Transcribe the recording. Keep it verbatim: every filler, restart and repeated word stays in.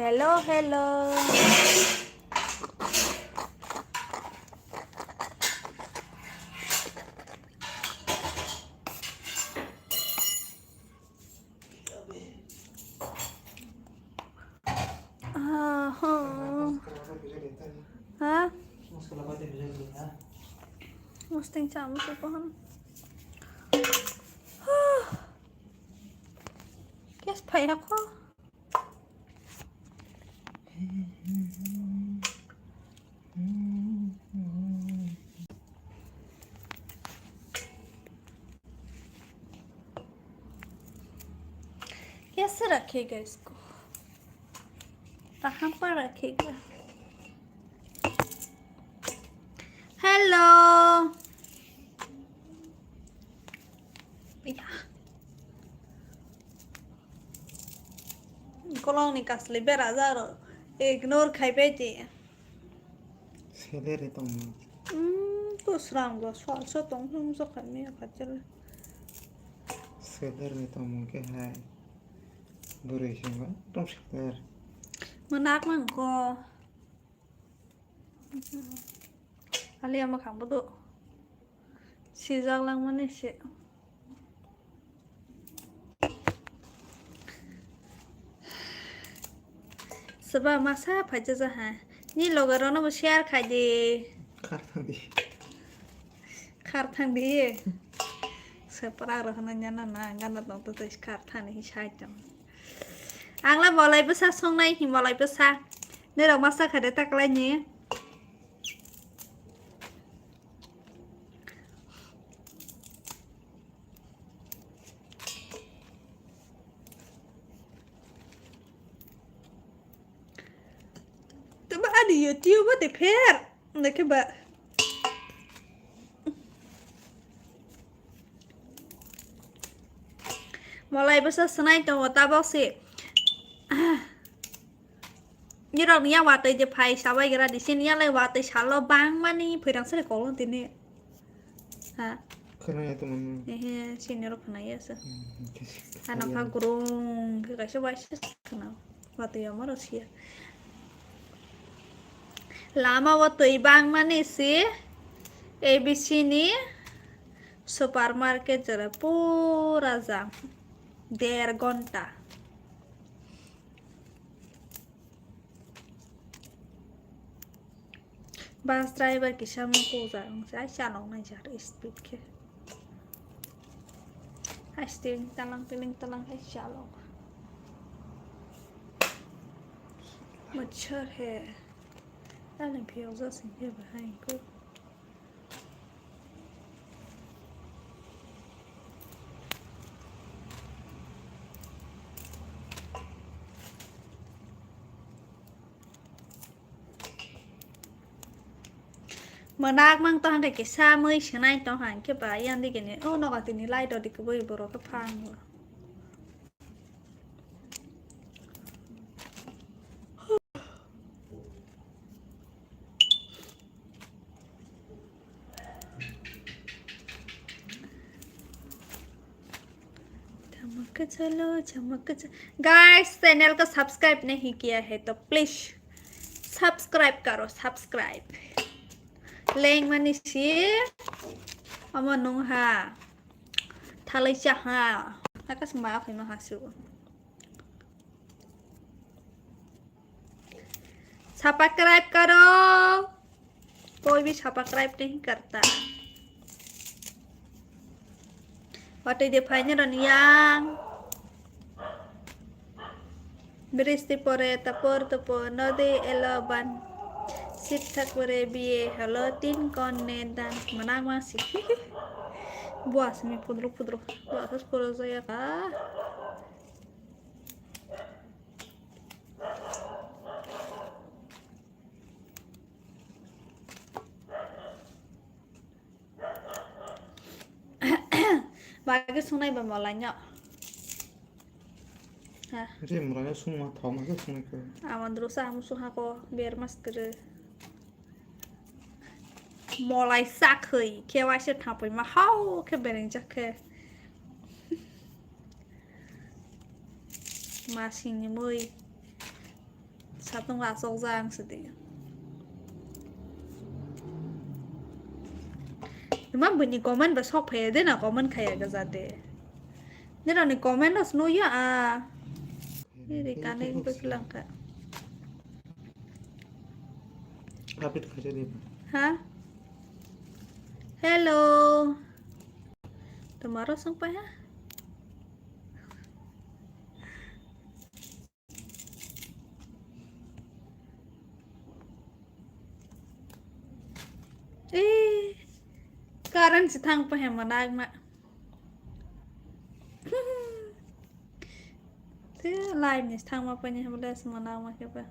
Hello, hello. Aha. Ha? Musting chamu se pohon. Yes, phai ako. कैसे रखेगा इसको? कहाँ पर रखेगा? Hello. Ya. Kolong ni kasli bera jaro. Ignore khai bai di. Salary tong. Hmm, to srang go swal so tong hum so khan mi kha chale. Salary tong ke hai. Bwrwi singba tong salary. Manak mang ko. Ali ama khang bodo. Sijak langmani se. Soba masa phaijak ha. Ni loge rono bo share khai di. Khar thang di. Khar thang di. Seprak rok hwnwi nyana na gana tong to tei khar thani hi sai tong. Ang la bolai bwsa songnai hi bolai bwsa. Ni rok masa khade taklai ni. Tama ani YouTube te pher. Nake ba. Molai bwsa swnai tongo tabok se. Nirok ni ya watwi je phai sabai gra di, sini ya lai watwi salo bangmani phwirang sari kolon tini. Ha? Khwnaya to mano. Ehe, sini rok khwnaya se. Hmm, khe se Ano khwnaya. Kha grung khe kaisa waisa khwna. Watwi ya maro siya. Lama o twi bangmani se A B C ni supermarket jora pura jam. Der ghonta. Bus driver kisa mung kujak wngse, ai chalok nai jar speed khe. Ai steering talang tiling talang hai chalok. Machhar hai. Ani phiyok jasing khe bahai ko. Mwnakmang tong khe kisa mui swnai tong kha, hwnkhe ba yang digi ni o nogo tini light o digi bui borok khe phang. चमक चलो, चमक चलो। Guys, channel को subscribe नहीं किया है तो please subscribe करो, subscribe। Leng mani si ama nung ha. Thalai cha ha. Akas ma khoi ma ha su. Subscribe करो। कोई भी subscribe नहीं करता। Watwi de phaini rani yang. Bristi pore tapor tupo nodi elo ban. Sit thak pore biye halo tin kon ne dan. Manang ma si. Buas mi pudruk pudruk. Buas puro jaya ka. Bagwi sungnai ba molaino. Ha. Je molaino sungma thok ma se sungnai khe. Amandro sa hamu sung hako ber mas kere. Molai sakhwi khe waisa thapwi ma hao khe bereng jakhe. Masingni mui. Satung asok jang sidi. Tuma bini comment ba sok phaya de na, comment khaya gaja de. Nironi comment os nuya a. Iri kaning beklang ka. Update khaja de. Ha? Hello. Tomaro song pa ha? Eh, current si thang pa hema nagma. Te live ni thang ma pa ni hema le sma nagma ke pa.